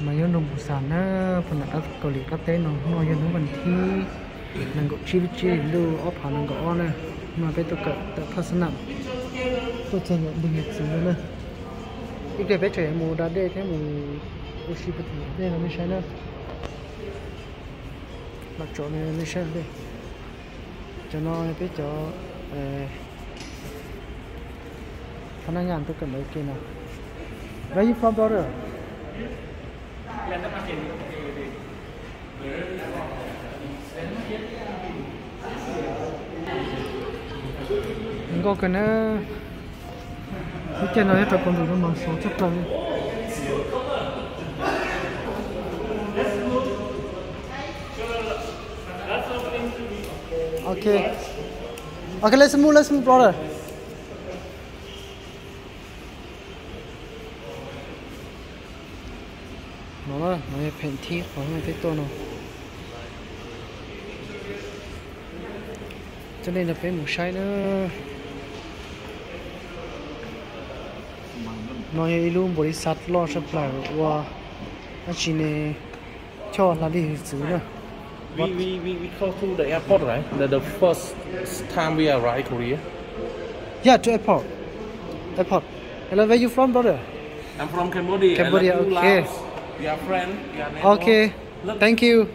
Mas yog nroog Busan na, pha nam Kaus Lim qab teb no, hnub no yog hnub vas thib nees nkaum tsib lub tsib hlis ntuj ob phav nees nkaum ob na. Hnub no peb tuaj kawm tawm phaj xab nam, tuaj txog yam npog yam txiv no na. Ib pliag peb tseem yuav mus da dej thiab mus ua si puag tim dej no nej saib na. Los tsom nej saib dej. Cov no peb cov phab nab nyaj tuaj kawm ntawv ke no. Where you from, brother? Nkauj kawg na. Lub caij no nyob rau Kaus Lim no mas sov tshaj plaws li. Okay. Okay, let's move, let's move, brother. No, no yog pheem thib qhov peb tuaj no. Coj nej nrog peb mus saib na. No yog ib lub npaum li xav loj tshaj plaws ua dab tsi ne, choj hla lij txwv na. We, we, we, we close to the airport, right? The, the first time we arrive Korea. Yeah, to airport. Airport. Hello, where you from, brother? I'm from Cambodia. I love Cambodia, you, okay. Laos. We are friend. We are neighbor. Okay. Look. Thank you.